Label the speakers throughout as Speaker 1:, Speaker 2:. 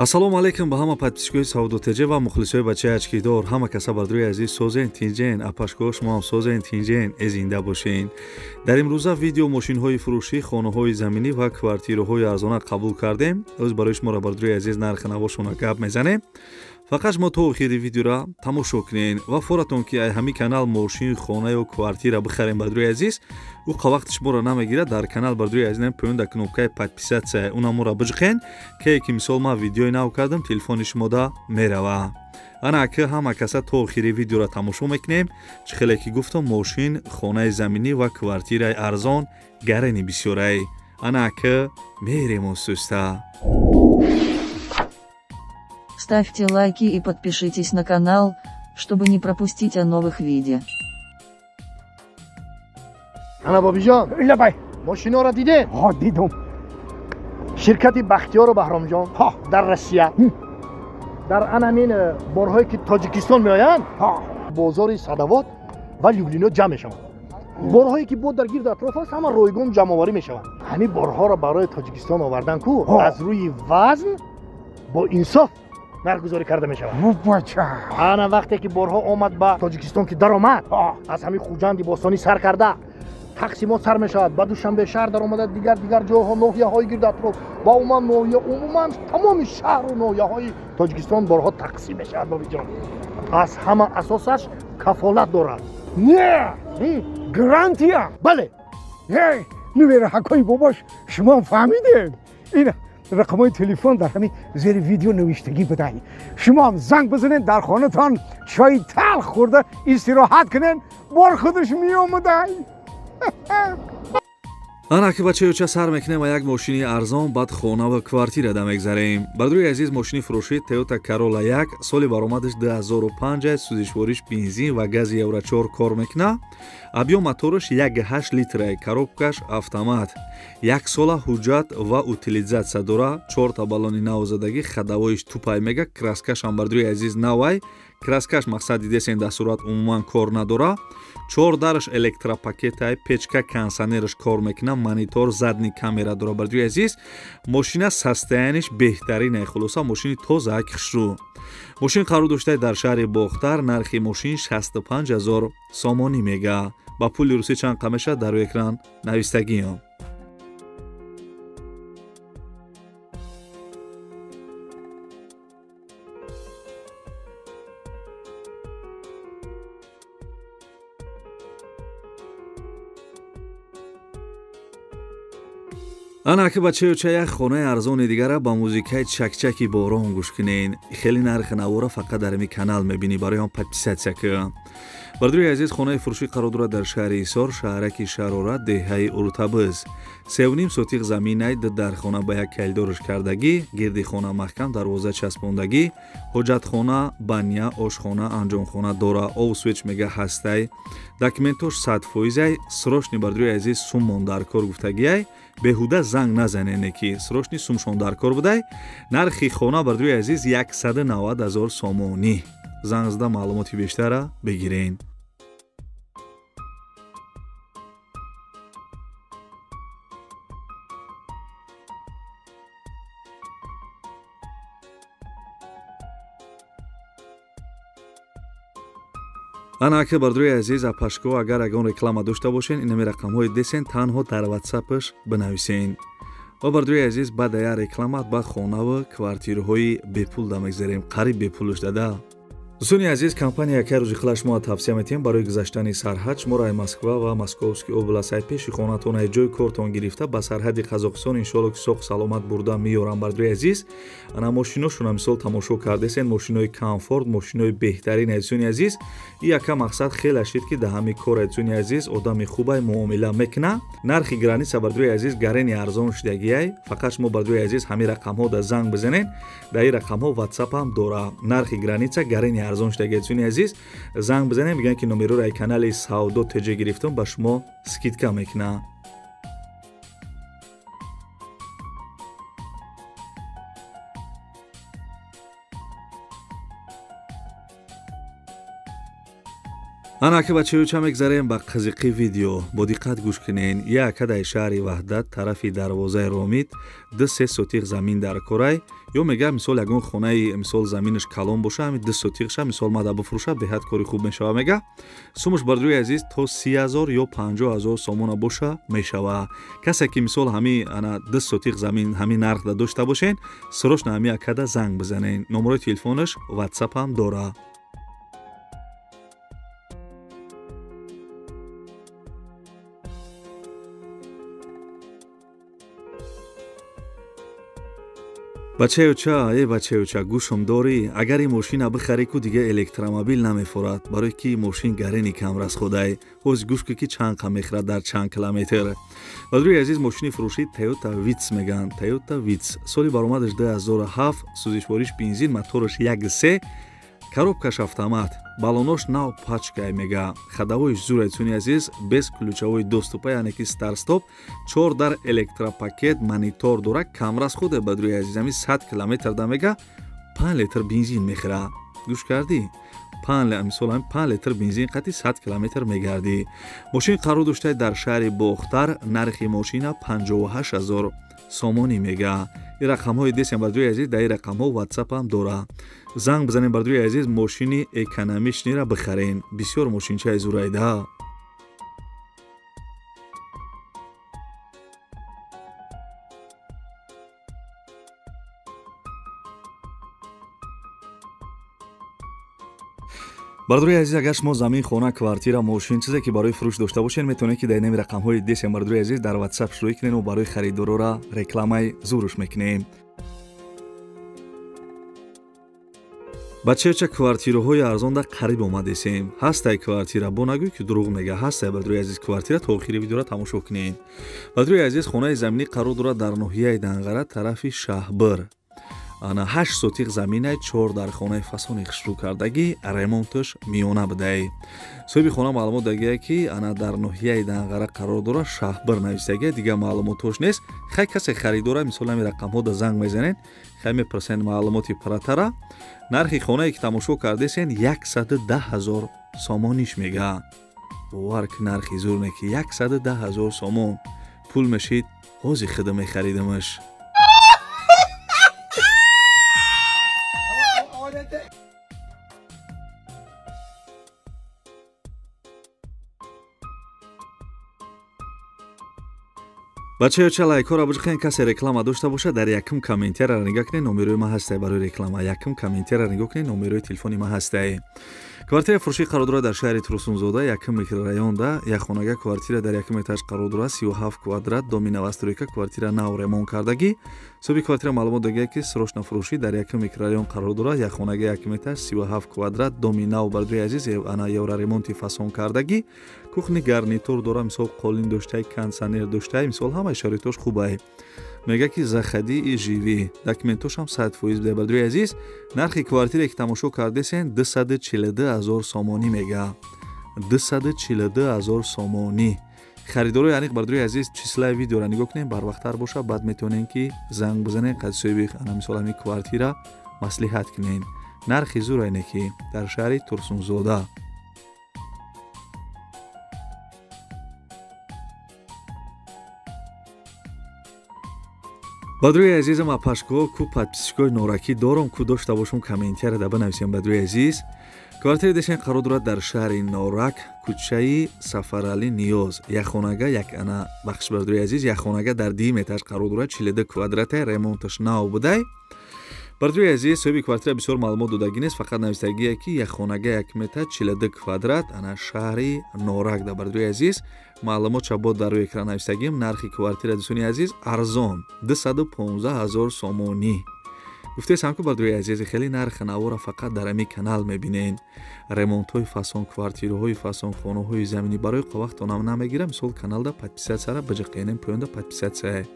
Speaker 1: Ассалому алайкум ба ҳама подписчикои Савдо ТЖ ва мухлисои бачаи ачкидор. Ҳама каса бардрои азиз созен тинҷен, апашкоҳо шумо ҳам созен тинҷен, э зинда бошен. Дар имрӯза видео мошинҳои фурӯшӣ, хонаҳои заминӣ ва квартираҳои арзона қабул кардем. Оз барои шуморо бардрои азиз нархи навошона гап мезанем. Фақат шумо то охири видеора тамошо кунен ва форатон ки ай ҳамин канал мошин, хона ё квартира бихарем бардрои азиз, ӯ вақти шуморо намегирад. Дар канал бардрои азиз поён дар кнопкаи подписаться унаморо биҷиқен, ке ки мисол ман видеои нав кардам, телефони шумода мерава. Ана ки ҳама каса то охири видеоро тамошо мекунем. Чӣ хеле ки гуфтам, мошин, хонаи заминӣ ва квартираи арзон гарени бисёрай. Ана ки мерем суста.
Speaker 2: Ставьте лайки и подпишитесь на канал, чтобы не пропустить о новых видео.
Speaker 3: Ана бобиҷон,
Speaker 4: лабай,
Speaker 3: мошиноро дидед?
Speaker 4: Ҳа, дидум.
Speaker 3: Ширкати Бахтиёру Баҳромҷон дар Россия дар ан ҳамин борҳое ки Тоҷикистон меоянд, бозори Садовод ва Люблино ҷамъ мешаванд. Борҳое ки бо дар гирду атроф аст, ҳама ройгон ҷамъоварӣ мешаванд. Ҳамин борҳоро барои Тоҷикистон овардан ку аз рӯи вазн бо инсоф нархгузорӣ карда мешавад. Ана вақте ки борҳо омад ба Тоҷикистон ки даромад, аз ҳамин Хуҷанди бостонӣ сар карда тақсимот сар мешавад, ба Душанбе шаҳр даромада, дигар дигар ҷойҳо, ноҳияҳои гирду атроф ва умуман ноҳия, умуман тамоми шаҳру ноҳияҳои Тоҷикистон борҳо тақсим мешавад. Бобиҷон, аз ҳама асосаш кафолат дорад.
Speaker 4: Не, гарантия.
Speaker 3: Бале.
Speaker 4: Нувераҳакои бобош, шумо фаҳмидед? Ин рақамҳои телефон дар ҳамин зери видео навиштагӣ будай. Шумо ҳам занг бизанед, дар хонатон чойи талх хӯрда истироҳат кунед, бор худаш меомадай.
Speaker 1: Ана ки бачаёча сар мекунем ва як мошини арзон, баъд хона ва квартира да мегзарем. Бардрои азиз, мошини фурӯшӣ Toyota Corolla 1, соли баромадаш 2005, сӯзишвориш бензин ва гази Евро 4 кор мекуна. Объём мотораш 1,8 литра, коробкаш автомат. Як сола ҳуҷҷат ва утилизатсия дора, чорта баллони навзадагӣ, ходовоиш тупай мега, краскаш ҳам бардрои азиз навай. Краскаш мақсад дидесен дар сурат умуман кор надора. Чор дараш электропакетай, печка кондиционераш кор мекуна, монитор, задний камера дора. Бардрои азиз, мошина состояниш беҳтаринай, хулоса мошини тоза хушрӯ. Мошин қарор доштай дар шаҳри Бохтар, нархи мошин 65 000 сомонӣ мега. Ба пули русӣ чанд қа мешавад дар рӯи экран навистагиам. Ана ки бачаёча як хонаи арзони дигара ба музикаи чакчаки борон гӯш кунен. Хеле нархи навора фақат дар ҳамин канал мебинӣ, барои он подписатсия кун. Бардрои азиз, хонаи фурӯшӣ қарор дорад дар шаҳри Ҳисор, шаҳраки Шарора, деҳаи Уртабиз. 3,5 сотиқ заминай, ду дархона ба як калидорш кардагӣ, гирди хона маҳкам, дарвоза часпондагӣ, ҳоҷатхона, баня, ошхона, анҷомхона дора, ов свеч мега ҳастай. Документош 100%, срочный бардрои азиз суммон дар кор гуфтагиай, беҳуда занг назанене ки срочный сумшон дар кор будай. Нархи хона бардрои азиз 190 000 сомонӣ. Занг зада маълумоти бештара бигирен. Ана аки бардрои азиз, апашко агар ягон реклама дошта бошен, инами рақамҳои десен, танҳо дар ватсапаш бинависен. Ва бардрои азиз, баъд як реклама ба хонаву квартираҳои бепул да мегзарем, қариб бепулш дада. Дӯстони азиз, компания яке рӯзи хила шумо тавсия метиҳем барои гузаштани сарҳад. Шуморо ай Москва ва Московский област ай пеши хонатон ай ҷои кортон гирифта ба сарҳади Қазоқистон иншоалло ки соқ саломат бурда меёрам. Бардрои азиз, ана мошиношона мисол тамошо кардесен, мошинои комфорт, мошинои беҳтарин. Дӯстони азиз, и яка мақсад хеле шид ки дар ҳамин кор, дӯстони азиз, одами хубай муомила мекуна. Нархи граница бардрои азиз гарени арзон шудагиай. Фақат шумо бардрои азиз ҳамин рақамҳо да занг бизанен, дар ин рақамҳо ватсап ҳам дора. Нархи граница гарени арзон шудагӣ. Дӯстони азиз, занг бизанем, бигӯянд ки номероро ай канали Савдо ТЖ гирифтам, ба шумо скидка мекунам. Ана ки бачаюча мегзарем ба қизиқи видео. Бо диққат гӯш кунен. Як адаи шаҳри Ваҳдат тарафи дарвозаи Ромид 2-3 сотиқ замин дар корай. Ё мега мисол ягон хонаи мисол заминаш калон боша, ҳами 2 сотиқша мисол мада бифурӯша, беҳад кори хуб мешава мега. Сумаш бардӯи азиз то 30 000 ё 50 000 сомона боша мешава. Касе ки мисол ҳами ана 2 сотиқ замин ҳами нархда дошта бошен, срочно ҳами акада занг бизанен. Номерои телефонаш WhatsApp ҳам дора. Бачаюча, э бачаюча, гӯшам дорӣ, агар ин мошина бихарӣ ку дига электромобил намефурад, барои ки мошин гарени камрасходай. Ҳоз гӯш ку ки чанд қа мехӯрад дар чанд километр. Бадрӯи азиз, мошини фурӯшӣ Toyota Vitz мегӯянд. Toyota Vitz соли баромадаш 2007, сӯзишвориш бензин, мотораш 1.3, коробкаш автомат, баллонош нав пачкай мега, ходовойш зурай цуни азиз, без ключевой доступа, яъне ки старт-стоп, чор дар электропакет, монитор дора, камрасходе бадрӯи азиз, ҳами 100 километр да мега 5 литр бензин мехӯра. Гӯш кардӣ? Мисол ҳами 5 литр бензин қати 100 километр мегардӣ. Мошин қарор доштае дар шаҳри Бохтар, нархи мошина 58 000 сомонӣ мега. Ин рақамҳои десем бардӯи азиз, дар ин рақамҳо WhatsApp ҳам дора. Занг бизанем бардӯи азиз, мошини экономичныйра бихарен. Бисёр мошинчаи зурайда. Бардории азиз, агар шумо замин, хона, квартира, мошин, чизе ки барои фурӯш дошта бошед, метавонед ки дар инами рақамҳои десем бардории азиз дар WhatsApp шурӯъ кунед ва барои харидорора рекламаи зурш мекунем. Бачаюча, квартираҳои арзонда қариб омадесем. Ҳастай квартира, бо нагӯй ки дурӯғ мега. Ҳастай бардории азиз квартира, то охири видеора тамошо кунед. Бардории азиз, хонаи заминӣ қарор дорад дар ноҳияи Данғара тарафи Шаҳбир. Ана 8 сотиқ заминай, 4 дар хонаи фасони хушрӯ кардагӣ, ремонташ миёна будай. Соҳиби хона маълумот дагия ки ана дар ноҳияи Данғара қарор дорад, Шаҳбир нависагия, дигар маълумотош нест. Хай касе харидора, мисол ҳами рақамҳо да занг мезанед, хай мепурсен маълумоти пратара. Нархи хонае ки тамошо кардесен 110 000 сомониш мега. Бовар ки нархи зур не ки 110 000 сомон пул мешид, ҳози хида мехаридамаш. Бачаюча, лайкҳоро биҷиқен, касе реклама дошта бошад, дар якум комментарияро нигоҳ кунед, номерои ман ҳастай барои реклама. Якум комментарияро нигоҳ кунед, номерои телефони ман ҳастай. Квартира фурӯшӣ қарор дорад дар шаҳри Турсунзода, якум микрорайонда, як хонага квартира дар якум этаж қарор дорад, 37 квадрат, доми новостройка, квартира нав ремонт кардагӣ. Соҳиби квартира маълумот дагия ки срочно фурӯшӣ дар якум микрорайон қарор дорад, як хонага якум этаж, 37 квадрат, доми нав бардӯи азиз, ана евроремонти фасон кардагӣ, кухни гарнитур дора, мисол қолин доштай, кондиционер доштай, мисол ҳамаи шароитош хубай. Мега ки заходи и живи. Документошам 100% буда бардӯи азиз. Нархи квартире ки тамошо кардесен 242 000 сомонӣ мега. 242 000 сомонӣ. Харидорои аниқ бардӯи азиз, числаи видеоро нигоҳ кунед, барвақттар боша, баъд метавонед ки занг бизанед, қад соҳиби ана мисол ҳамин квартира маслиҳат кунед. Нархи зур айне ки дар шаҳри Турсунзода. Бадрӯи азизам, апашко ку подписчикои норакӣ дорам, ку дошта бошум, комментария да бинависем. Бадрӯи азиз, квартираи дешен қарор дорад дар шаҳри Норак, кӯчаи Сафаралӣ Ниёз, як хонага, як ана бахш бадрӯи азиз, як хонага дар дуюм этаж қарор дорад, 42 квадрата, ремонташ нав будай. Бадрӯи азиз, соҳиби квартира бисёр маълумот додагӣ нест, фақат нависагие ки як хонага як метр, 42 квадрат, ана шаҳри Норак да. Бадрӯи азиз, маълумотша бо дар рӯи экран нависагим. Нархи квартира, дӯстони азиз, арзон 215 000 сомонӣ. Гуфтесам ку бадрӯи азиз, хеле нархи навора фақат дар ҳамин канал мебинед. Ремонтҳои фасон, квартираҳои фасон, хонаҳои заминӣ барои вақтонам намегирам. Мисол каналда подписатсияра биҷиқенем, поёнда подписатсия.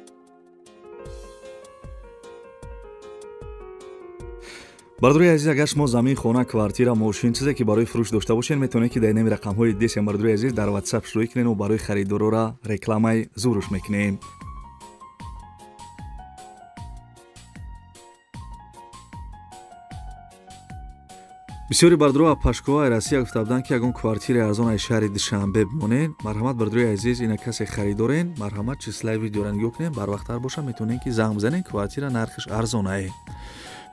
Speaker 1: Бардории азиз, агар шумо замин, хона, квартира, мошин, чизе ки барои фурӯш дошта бошед, метавонед ки дар инами рақамҳои десем бардории азиз дар WhatsApp шурӯъ кунед ва барои харидорора рекламаи зурш мекунем. Бисёри бардро апашкоҳои Россия гуфта буданд, ки ягон квартираи арзон аз шаҳри Душанбе бимонед. Марҳамат, бардрои азиз, ина касе харидорен, марҳамат, числаи видеоро нигоҳ кунед, барвақттар боша метавонед, ки занг бизанед, квартира нархиш арзонае.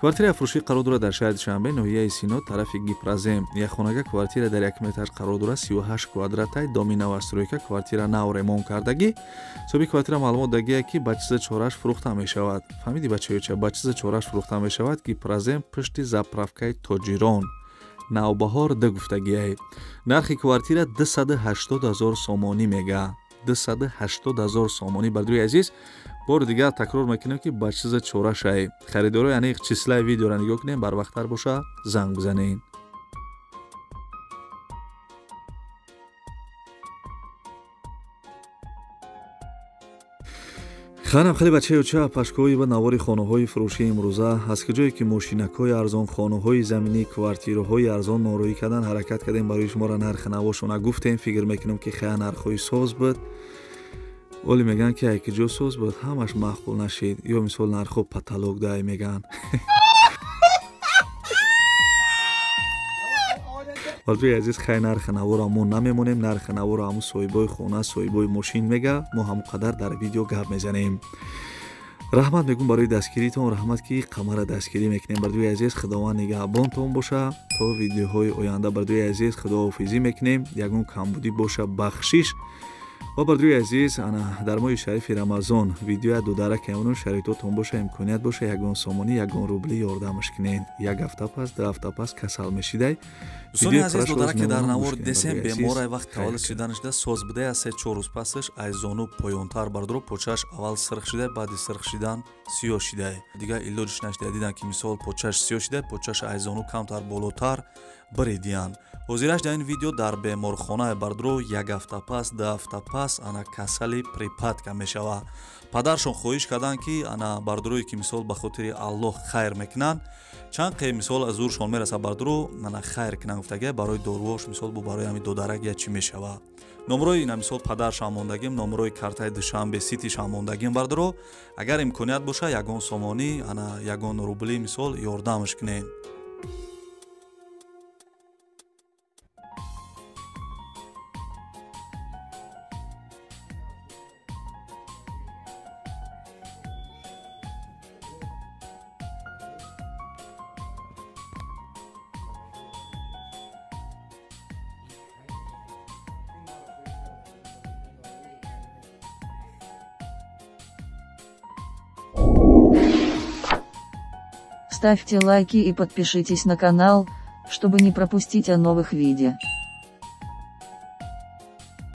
Speaker 1: Квартираи фурӯшӣ қарор дорад дар шаҳри Душанбе, ноҳияи Сино, тарафи Гипрозем. Якхонага квартира дар як метр қарор дорад, 38 квадратай, доми новостройка, квартира нав ремонт кардагӣ. Соҳиби квартира маълумот дагия, ки ба чиза чораш фурӯхта мешавад. Фаҳмиди, бачаёча, ба чиза чораш фурӯхта мешавад. Гипрозем, пушти заправкаи Тоҷирон, Навбаҳор д гуфтагиай. Нархи квартира 280 000 сомонӣ мега, 280 000 сомонӣ. Бардрои азиз, бори дигар такрор мекунем, ки ба чиза чорашай. Харидоро яъне числаи видеоро нигоҳ кунем, барвақттар боша занг бизанед. Ханам хеле бачаёча, пашкоҳои ба навори хонаҳои фурӯшии имрӯза, аз куҷое ки мошинакҳои арзон, хонаҳои заминӣ, квартираҳои арзон нороҳӣ кардан, ҳаракат кардем барои шуморо нархи навошона гуфтем. Фикр мекунем, ки хая нархҳои соз буд. Оли мегӯянд, ки айкиҷо соз буд, ҳамаш маъқул нашид, ё мисол нархҳо потолок дай мегӯянд. Бардои азиз, хай нархи наворо мо намемонем, нархи наворо ҳамун соҳибои хона, соҳибои мошин мега, мо ҳамон қадар дар видео гап мезанем. Раҳмат мегӯм барои дастгиритон, раҳмат, ки қамара дастгирӣ мекунем. Бардои азиз, Худованд нигаҳбонтон боша то видеоҳои оянда. Бардои азиз, худоҳофизӣ мекунем, ягон камбудӣ боша, бахшиш. Ва бардои азиз, ана дар моҳи шарифи Рамазон видеоя дударак ямонум, шароитотон боша, имконият боша, ягон сомонӣ, ягон рубли ёрдамаш кунед. Як ҳафта пас, 2 ҳафта пас касал мешидай.
Speaker 5: Дӯстони азиз, додараке дар навор десем, беморай вақт таваллуд шиданашда соз будай, аз 3-4 рӯз пасаш аз зону поёнтар бардоро почааш аввал сирх шидай, баъди сирх шидан сиёҳ шидай. Дигар илоҷиш нашидай, дидан ки мисол почааш сиёҳ шидай, почааш аз зону камтар болотар биридиянд. Ҳозираш дар ин видео дар беморхонаи бардоро 1 ҳафта пас, 2 ҳафта пас ана касали припадка мешавад. Падаршон хоҳиш карданд, ки ана бардорое ки мисол ба хотири Аллоҳ хайр мекунанд, чанд қе мисол аз зуршон мераса бардоро ана хайр кунанд гуфтагия, барои доруош мисол бу барои ҳами додарак я чӣ мешавад. Номрои ина мисол падаршам мондагим, номрои картаи Душанбе Ситишам мондагим бардоро, агар имконият боша ягон сомонӣ, ана ягон рубли мисол ёрдамаш кунед.
Speaker 2: Ставьте лайки и подпишитесь на канал, чтобы не пропустить о новых видео.